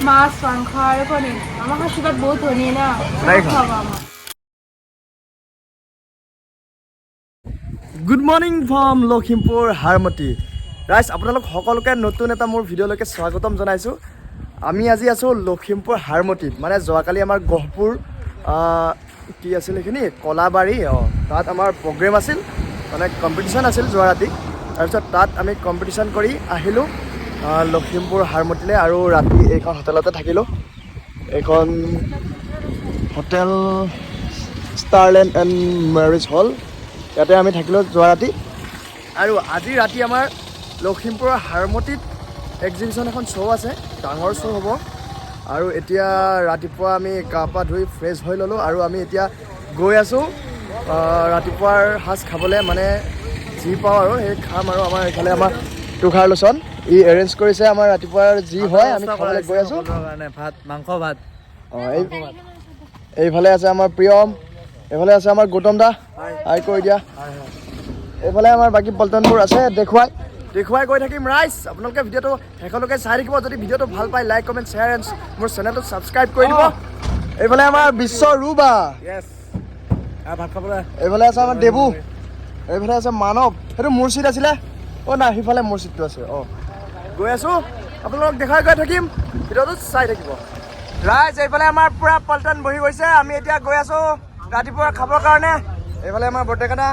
মাছ মাংস আৰু পনীৰ। আমাৰ সাঁচীপাত বহুত ধনী ন। Good morning from Lakhimpur Harmati. ৰাইজ, আপোনালোক সকলোকে নতুন এটা মোৰ ভিডিঅ'লৈকে স্বাগতম জনাইছোঁ। আমি আজি আছোঁ লখিমপুৰ হাৰমতিত। মানে যোৱাকালি আমাৰ গহপুৰ কি আছিল সেইখিনি কলাবাৰী, অঁ, তাত আমাৰ প্ৰগ্ৰেম আছিল, মানে কম্পিটিশ্যন আছিল যোৱা ৰাতি। তাৰপিছত তাত আমি কম্পিটিশ্যন কৰি আহিলোঁ লখিমপুৰ হাৰমতিলৈ আৰু ৰাতি এইখন হোটেলতে থাকিলোঁ। এইখন হোটেল ষ্টাৰলেণ্ড এণ্ড মেৰিজ হল, ইয়াতে আমি থাকিলোঁ যোৱা ৰাতি। আৰু আজি ৰাতি আমাৰ লখিমপুৰৰ হাৰমতিত এক্সিবিশ্যন এখন শ্ব' আছে, ডাঙৰ শ্ব' হ'ব। আৰু এতিয়া ৰাতিপুৱা আমি গা পা ধুই ফ্ৰেছ হৈ ল'লোঁ আৰু আমি এতিয়া গৈ আছোঁ ৰাতিপুৱাৰ সাঁজ খাবলৈ, মানে যি পাওঁ আৰু সেই খাম। আৰু আমাৰ এইফালে আমাৰ তুষাৰ লোচন ই এৰেঞ্জ কৰিছে আমাৰ ৰাতিপুৱাৰ যি হয়, আমি খাবলৈ গৈ আছোঁ। ভাত মাংস ভাত। অঁ, এইফালে আছে আমাৰ প্ৰিয়ম, এইফালে আছে আমাৰ গৌতম দা, হাই কৈ দিয়া। এইফালে আমাৰ বাকী পল্টনবোৰ আছে, দেখুৱাই দেখুৱাই গৈ থাকিম। ৰাইজ, আপোনালোকে ভিডিঅ'টো শেষলৈকে চাই থাকিব। যদি ভিডিঅ'টো ভাল পায়, লাইক, কমেণ্ট, শ্বেয়াৰ এণ্ড মোৰ চেনেলটো ছাবস্ক্ৰাইব কৰি দিব। এইফালে আমাৰ বিশ্ব ৰুবা, এইফালে আছে আমাৰ দেবু, এইফালে আছে মানৱ। সেইটো মোৰ চিট আছিলে, অ' নাই, সিফালে মোৰ চিটটো আছে। অঁ, গৈ আছোঁ, আপোনালোকক দেখাই গৈ থাকিম, ভিডিঅ'টো চাই থাকিব। ৰাইজ, এইফালে আমাৰ পূৰা পল্টন বহি গৈছে। আমি এতিয়া গৈ আছোঁ ৰাতিপুৱা খাবৰ কাৰণে। এইফালে আমাৰ বৰটেকাদা,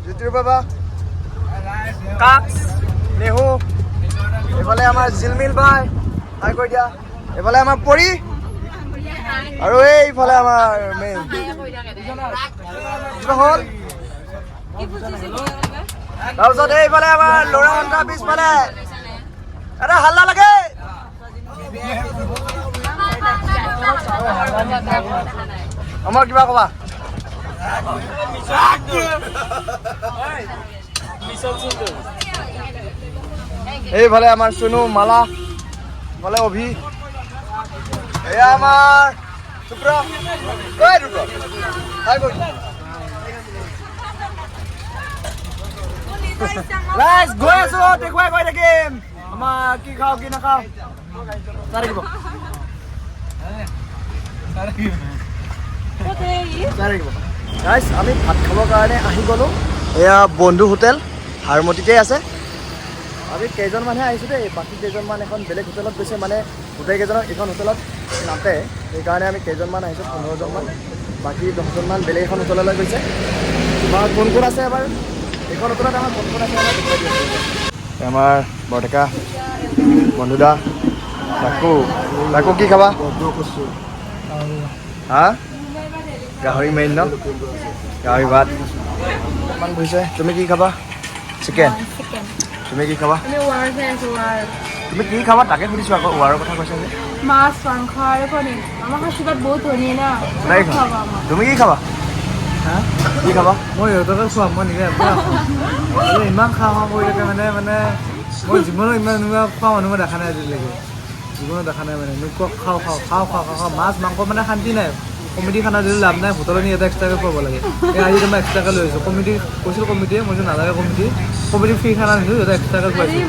জ্যোতিৰ বাবা, কাক্স, নেহু, এইফালে আমাৰ জিলমিল ভাই, হাই কৈ দিয়া। এইফালে আমাৰ পৰি আৰু এইফালে আমাৰ মেইন কিবা হ'ল। তাৰপিছত এইফালে আমাৰ ল'ৰা সন্থা পিছফালে এটা হাল্লা লাগে। আমাৰ কিবা কবা? এইফালে আমাৰ চুনু, মালা, এইফালে অভি, এয়া আমাৰ শুক্ৰ। ঐ শুক্ৰ, হাই কৈ। ৰাইজ, গৈ আছো, দেখুৱাই গৈ থাকিম আমাৰ কি খাওঁ কি নাখাওঁ। চাই থাকিব, চাই থাকিব। ৰাইজ, আমি ভাত খাবৰ কাৰণে আহি গ'লোঁ। এয়া বন্ধু হোটেল হাৰমতিতে আছে। আমি কেইজনমানহে আহিছোঁ দেই, বাকী কেইজনমান এখন বেলেগ হোটেলত গৈছে, মানে গোটেইকেইজনক এইখন হোটেলত নাতে, সেইকাৰণে আমি কেইজনমান আহিছোঁ, 15জনমান, বাকী 10জনমান বেলেগ এখন হোটেললৈ গৈছে। আমাৰ কোন কোন আছে এবাৰ এইখন হোটেলত, আমাৰ কোন কোন আছে এবাৰ দেখুৱাই দিছোঁ। আমাৰ বৰটেকা, বন্ধুদা, তাকো তাকো কি খাবা? হা, গাহৰি মেইন ন, গাহৰি ভাত অকণমান বুজিছে। তুমি কি খাবা? চিকেন। তুমি কি খাবা? তুমি কি খাবা তাকে সুধিছোঁ আকৌ, ৱাৰৰ কথা কৈছা যে। মাছ মাংস আৰু পনীৰ। আমাৰ সাঁচীপাত বহুত ধনী ন। তুমি কি খাবা? কি খাবা? মই ইহঁতকে খুৱাম, মই নিজে ইমান খাওঁ খাওঁ কৰি থাকে, মানে মানে মই জীৱনত ইমান এনেকুৱা খোৱা মানুহ মই দেখা নাই আজিলৈকে, জীৱনত দেখা নাই। মানে এনেকুৱা খাওঁ খাওঁ খাওঁ খাওঁ খাওঁ খাওঁ, মাছ মাংস মানে শান্তি নাই। কমিটি খানা দিলে লাভ নাই, হোটেলত নি এটা এক্সট্ৰাকৈ খুৱাব লাগে। এই আজি মই এক্সট্ৰাকৈ লৈ আহিছোঁ। কমিটি কৈছিল, কমিটিয়ে মই নালাগে, কমিটি কমিটি ফ্ৰী খানা নিদিওঁ, এটা এক্সট্ৰাকৈ খুৱাইছোঁ।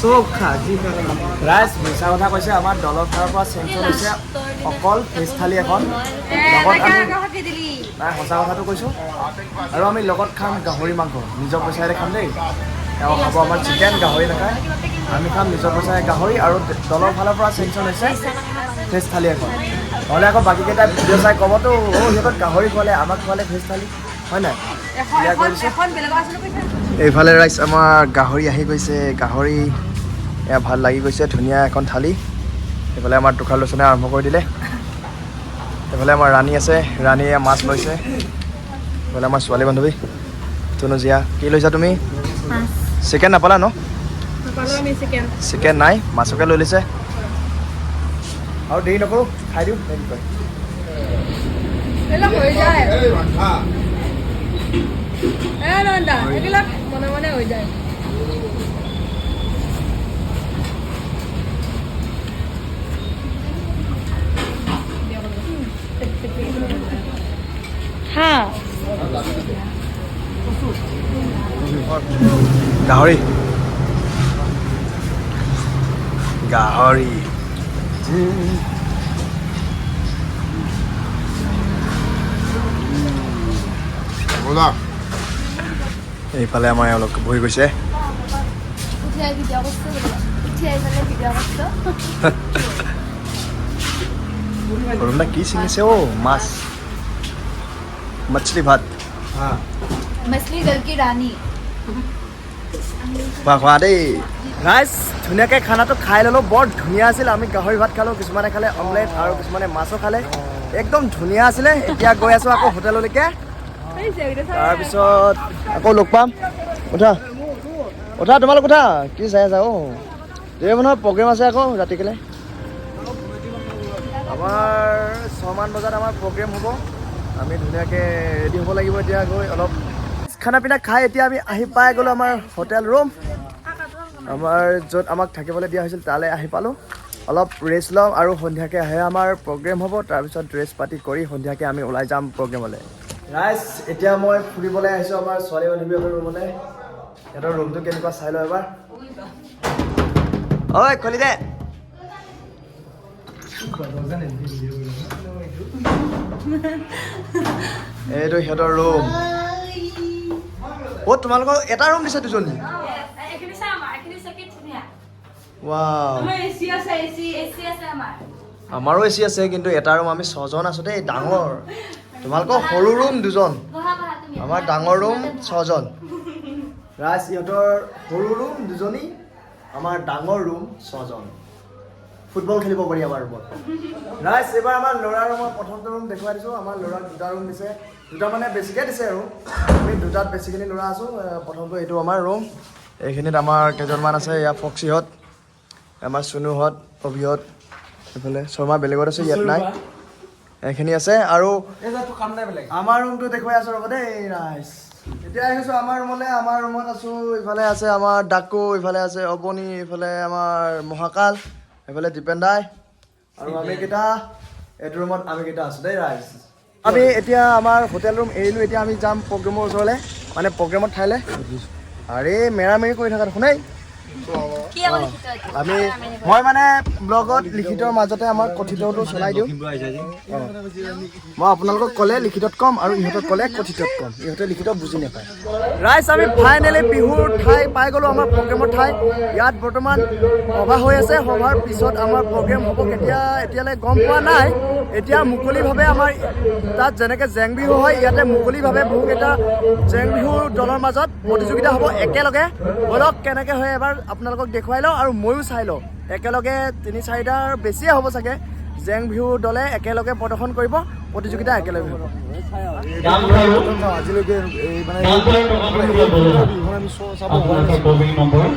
চব খা যি খা। ৰাইজ, মিছা কথা কৈছে। আমাৰ দলৰ ফালৰ পৰা চেংচন হৈছে অকল ভেজ থালি এখন, লগত আমি নাই, সঁচা কথাটো কৈছোঁ। আৰু আমি লগত খাম গাহৰি মাংস, নিজৰ পইচাৰে খাম দেই। তেওঁ খাব আমাৰ চিকেন, গাহৰি নাখায়। আমি খাম নিজৰ পইচাৰে গাহৰি। আৰু দলৰ ফালৰ পৰা চেংচন হৈছে ভেজ থালি এখন। নহ'লে আকৌ বাকীকেইটাই ভিডিঅ' চাই ক'বতো, অ' সিহঁতক গাহৰি খোৱালে, আমাক খোৱালে ভেজ থালি, হয় নাই? এইফালে ৰাইজ, আমাৰ গাহৰি আহি গৈছে। গাহৰি এয়া ভাল লাগি গৈছে, ধুনীয়া এখন থালি। এইফালে আমাৰ তুষাৰ লোচনে আৰম্ভ কৰি দিলে। এইফালে আমাৰ ৰাণী আছে, ৰাণীয়ে মাছ লৈছে। এইফালে আমাৰ ছোৱালী বান্ধৱী তনুজীয়া, কি লৈছা তুমি? চিকেন নাপালা ন? চিকেন নাই, মাছকে লৈ লৈছে। আৰু দেৰি নকৰোঁ, খাই দিওঁ নে কি কয়? হা। গাহৰি গাহৰি। মজা। এইফালে আমাৰ এওঁলোক বহি গৈছে। উঠি আহি ভিডিঅ' কৰিছো, উঠি আহি পেলাই ভিডিঅ' কৰিছো। অৰুণদা কি ছিঙিছে অ'? মাছ, मछली भात। मछली जल की रानी। খোৱা খোৱা দেই ৰাইজ। ধুনীয়াকৈ খানাটো খাই ল'লোঁ, বৰ ধুনীয়া আছিল। আমি গাহৰি ভাত খালোঁ, কিছুমানে খালে অমলেট আৰু কিছুমানে মাছো খালে। একদম ধুনীয়া আছিলে। এতিয়া গৈ আছোঁ আকৌ হোটেললৈকে, তাৰপিছত আকৌ লগ পাম। উঠা উঠা, তোমালোক উঠা। কি চাই আছা অ'? দেৰি মানুহৰ প্ৰগ্ৰেম আছে আকৌ ৰাতিকেলৈ। আমাৰ 6মান বজাত আমাৰ প্ৰগ্ৰেম হ'ব। আমি ধুনীয়াকৈ ৰেডি হ'ব লাগিব। এতিয়া গৈ অলপ খানা পিনা খাই এতিয়া আমি আহি পাই গ'লোঁ আমাৰ হোটেল ৰুম। আমাৰ য'ত আমাক থাকিবলৈ দিয়া হৈছিল তালৈ আহি পালোঁ। অলপ ৰেষ্ট ল'ম আৰু সন্ধিয়াকৈ আহে আমাৰ প্ৰগ্ৰেম হ'ব। তাৰপিছত ড্ৰেছ পাতি কৰি সন্ধিয়াকৈ আমি ওলাই যাম প্ৰগ্ৰেমলৈ। ৰাইজ, এতিয়া মই ফুৰিবলৈ আহিছোঁ আমাৰ ছোৱালী বান্ধৱীহঁতৰ ৰুমলৈ। সিহঁতৰ ৰুমটো কেনেকুৱা চাই লওঁ এবাৰ। ঐ, খুলি দে। এইটো সিহঁতৰ ৰুম। অ' তোমালোকক এটা ৰুম দিছে দুজনী? এইখিনি চা, আমাৰ এইখিনি চকী ধুনীয়া। ৱাও। এচি আছে, এচি, এচি আছে আমাৰ। আমাৰো এচি আছে, কিন্তু এটা ৰুম আমি 6জন আছো দেই, ডাঙৰ। তোমালোকৰ সৰু ৰুম দুজন। বহা বহা তুমি। আমাৰ ডাঙৰ ৰুম 6জন। ৰাজ, ইহঁতৰ সৰু ৰুম দুজনী, আমাৰ ডাঙৰ ৰুম 6জন। ফুটবল খেলিব পাৰি আমাৰ ৰুমত। ৰাইজ, এইবাৰ আমাৰ ল'ৰাৰ ৰুমৰ প্ৰথমটো ৰুম দেখুৱাই দিছোঁ। আমাৰ ল'ৰাক দুটা ৰুম দিছে, দুটা মানে বেছিকৈ দিছে আৰু আমি দুটাত বেছিখিনি ল'ৰা আছোঁ। প্ৰথমটো এইটো আমাৰ ৰুম। এইখিনিত আমাৰ কেইজনমান আছে। ইয়াৰ ফক্সিহঁত, আমাৰ চুনুহঁত, অভিহঁত, এইফালে শৰ্মা বেলেগত আছে, ইয়াত নাই। এইখিনি আছে আৰু আমাৰ ৰুমটো দেখুৱাই আছোঁ, ৰ'ব দেই ৰাইজ। এতিয়া আহিছোঁ আমাৰ ৰুমলৈ। আমাৰ ৰুমত আছোঁ। ইফালে আছে আমাৰ ডাকু, ইফালে আছে অৱনী, ইফালে আমাৰ মহাকাল, এইফালে দীপেন দাই আৰু আমিকেইটা এইটো ৰুমত আমিকেইটা আছোঁ দেই ৰাইজ। আমি এতিয়া আমাৰ হোটেল ৰুম এৰিলোঁ। এতিয়া আমি যাম প্ৰগ্ৰেমৰ ওচৰলৈ, মানে প্ৰগ্ৰেমৰ ঠাইলৈ। আৰে মেৰামেৰি কৰি থকা দেখোন এই। কি আকৌ লিখিত এইটো? আমি মই মানে ব্লগত লিখিতৰ মাজতে আমাৰ কথিতটো চলাই দিওঁ। মই আপোনালোকক ক'লে লিখিতত ক'ম আৰু ইহঁতক ক'লে কথিতত ক'ম। ইহঁতে লিখিত বুজি নাপায়। ৰাইজ, আমি ফাইনেলি বিহুৰ ঠাই পাই গ'লোঁ, আমাৰ প্ৰগ্ৰেমৰ ঠাই। ইয়াত বৰ্তমান সভা হৈ আছে। সভাৰ পিছত আমাৰ প্ৰগ্ৰেম হ'ব। কেতিয়া এতিয়ালৈ গম পোৱা নাই। এতিয়া মুকলিভাৱে আমাৰ তাত যেনেকৈ জেং বিহু হয়, ইয়াতে মুকলিভাৱে বহুকেইটা জেং বিহুৰ দলৰ মাজত প্ৰতিযোগিতা হ'ব একেলগে। ব'লক, কেনেকৈ হয় এবাৰ আপোনালোকক দেখুৱাই লওঁ আৰু ময়ো চাই লওঁ। একেলগে তিনি চাৰিটাৰ বেছিয়ে হ'ব চাগে জেং বিহু দলে একেলগে প্ৰদৰ্শন কৰিব, প্ৰতিযোগিতা একেলগে হ'ব। আজিলৈকে এই মানে বিহুখন আমি চাব হোৱা নাছিলোঁ,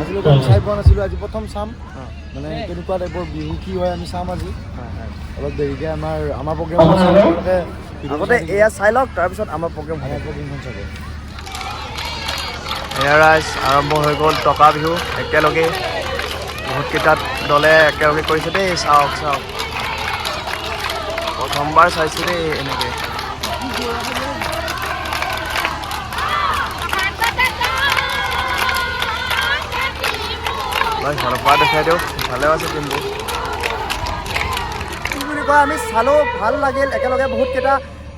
আজিলৈকে আমি চাই পোৱা নাছিলোঁ। আজি প্ৰথম চাম, মানে কেনেকুৱা টাইপৰ বিহু কি হয় আমি চাম আজি। অলপ দেৰিকৈ আমাৰ প্ৰগ্ৰেম। আগতে এয়া চাই লওক, তাৰপিছত আমাৰ প্ৰগ্ৰেম হ'ব। আমাৰ প্ৰগ্ৰেমখন চাব। এয়া ৰাইজ, আৰম্ভ হৈ গ'ল টকা বিহু। একেলগে বহুতকেইটা দলে একেলগে কৰিছে দেই। চাওক চাওক, প্ৰথমবাৰ চাইছোঁ দেই এনেকৈ। অলপ ইফালৰ পৰা দেখুৱাই দিওঁ, ইফালেও আছে টিমবোৰ। কি বুলি কয়, আমি চালোঁ, ভাল লাগিল। একেলগে বহুতকেইটা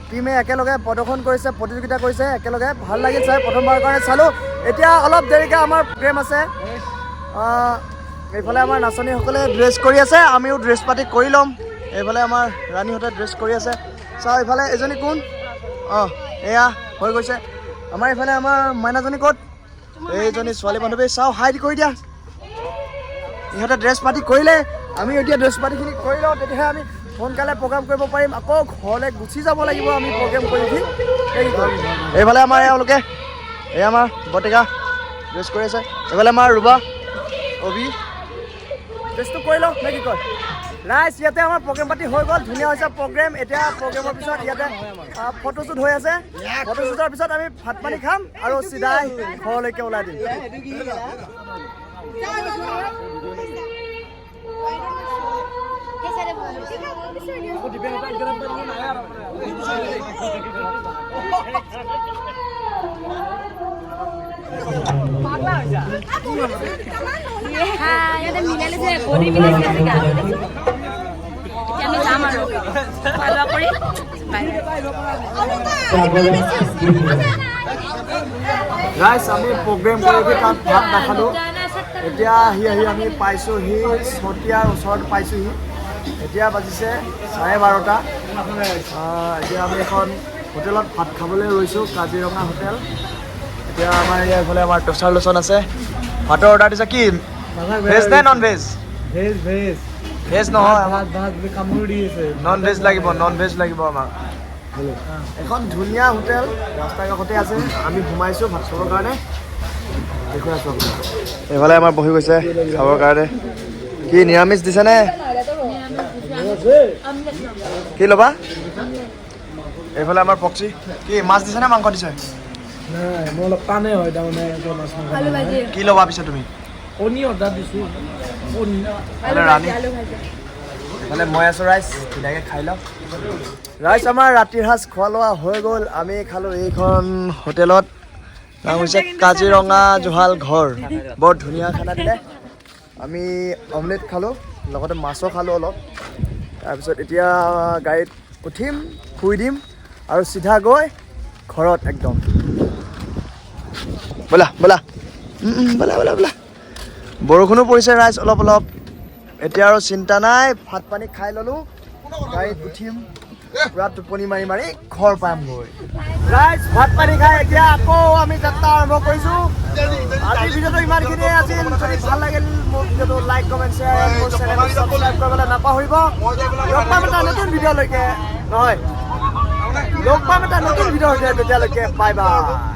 টিমে একেলগে প্ৰদৰ্শন কৰিছে, প্ৰতিযোগিতা কৰিছে একেলগে। ভাল লাগিল চাই, প্ৰথমবাৰৰ কাৰণে চালোঁ। এতিয়া অলপ দেৰিকৈ আমাৰ প্ৰগ্ৰেম আছে। এইফালে আমাৰ নাচনীসকলে ড্ৰেছ কৰি আছে, আমিও ড্ৰেছ পাতি কৰি ল'ম। এইফালে আমাৰ ৰাণীহঁতে ড্ৰেছ কৰি আছে। চাওঁ, এইফালে এজনী কোন? অঁ, এয়া হৈ গৈছে। আমাৰ এইফালে আমাৰ মাইনাজনী ক'ত? এইজনী ছোৱালী বান্ধৱী, চাওঁ, হাই কৰি দিয়া। ইহঁতে ড্ৰেছ পাতি কৰিলে, আমি এতিয়া ড্ৰেছ পাতিখিনি কৰি লওঁ, তেতিয়াহে আমি সোনকালে প্ৰগ্ৰাম কৰিব পাৰিম। আকৌ ঘৰলৈ গুচি যাব লাগিব আমি প্ৰগ্ৰেম কৰি উঠি। এই কি কয়? এইফালে আমাৰ এওঁলোকে, এই আমাৰ বৰ্তিকা ড্ৰেছ কৰি আছে। এইফালে আমাৰ ৰুবা, অভি। ড্ৰেছটো কৰি লওঁ নে কি কয় ৰাইজ? ইয়াতে আমাৰ প্ৰগ্ৰেম পাতি হৈ গ'ল, ধুনীয়া হৈছে প্ৰগ্ৰেম। এতিয়া প্ৰগ্ৰেমৰ পিছত ইয়াতে ফটোশ্বুট হৈ আছে। ফটোশ্বুটৰ পিছত আমি ভাত পানী খাম আৰু চিধাই ঘৰলৈকে ওলাই দিম। সেই চাইডে বহা। ইয়াতে মিলাই লৈছে, বডি মিলাইছে। এতিয়া আমি যাম আৰু খোৱা লোৱা কৰি। বাই। ৰাইজ, আমি প্ৰগ্ৰেম কৰি উঠি তাত ভাত নাখালোঁ। এতিয়া আহি আহি আমি পাইছোঁহি, চতিয়াৰ ওচৰত পাইছোঁহি। এতিয়া বাজিছে 12:30। এতিয়া আমি এখন হোটেলত ভাত খাবলৈ ৰৈছোঁ, কাজিৰঙা হোটেল। এতিয়া আমাৰ ইয়াৰ এইফালে আমাৰ তুষাৰ লোচন আছে। ভাতৰ অৰ্ডাৰ দিছে। কি, ভেজ নে non veg? Veg, veg. Veg নহয়। ভাত ভাত বুলি কামোৰ দি আছে। নন ভেজ লাগিব, নন ভেজ লাগিব আমাক। এখন ধুনীয়া হোটেল ৰাস্তাৰ কাষতে আছে। আমি সোমাইছোঁ ভাত খাবৰ কাৰণে। দেখুৱাই আছোঁ আপোনাক। এইফালে আমাৰ বহি গৈছে খাবৰ কাৰণে। কি, নিৰামিষ দিছেনে? কি ল'বা? এইফালে আমাৰ পক্ষী। কি, মাছ দিছে নে মাংস দিছে? নাই, মোৰ অলপ টানে হয় তাৰমানে এনেকুৱা মাছ মাংস। আলু ভাজি। কি ল'বা পিছে তুমি? কণী অৰ্ডাৰ দিছোঁ, কণী। এইফালে ৰাণী। আলু ভাজি। এইফালে মই আছোঁ। ৰাইজ, ধুনীয়াকৈ খাই লওক। ৰাইজ, আমাৰ ৰাতিৰ সাঁজ খোৱা লোৱা হৈ গ'ল। আমি খালোঁ এইখন হোটেলত, নাম হৈছে কাজিৰঙা জুহাল ঘৰ। বৰ ধুনীয়া খানা দিলে। আমি অমলেট খালোঁ, লগতে মাছো খালোঁ অলপ। তাৰপিছত এতিয়া গাড়ীত উঠিম, শুই দিম আৰু চিধা গৈ ঘৰত একদম। ব'লা ব'লা, ব'লা ব'লা ব'লা। বৰষুণো পৰিছে ৰাইজ অলপ অলপ। এতিয়া আৰু চিন্তা নাই। ভাত পানী খাই ল'লোঁ, গাড়ীত উঠিম, পূৰা টোপনি মাৰি মাৰি ঘৰ পামগৈ। ৰাইজ, ভাত পানী খাই এতিয়া আকৌ আমি যাত্ৰা আৰম্ভ কৰিছোঁ। আজিৰ ভিডিঅ'টো ইমানখিনিয়ে আছিল। যদি ভাল লাগিল মোৰ ভিডিঅ'টো, লাইক, কমেণ্ট, শ্বেয়াৰ, মোৰ চেনেলটো ছাবস্ক্ৰাইব কৰিবলৈ নাপাহৰিব। লগ পাম এটা নতুন ভিডিঅ'লৈকে, নহয়, লগ পাম এটা নতুন ভিডিঅ' তেতিয়ালৈকে বাই বাই।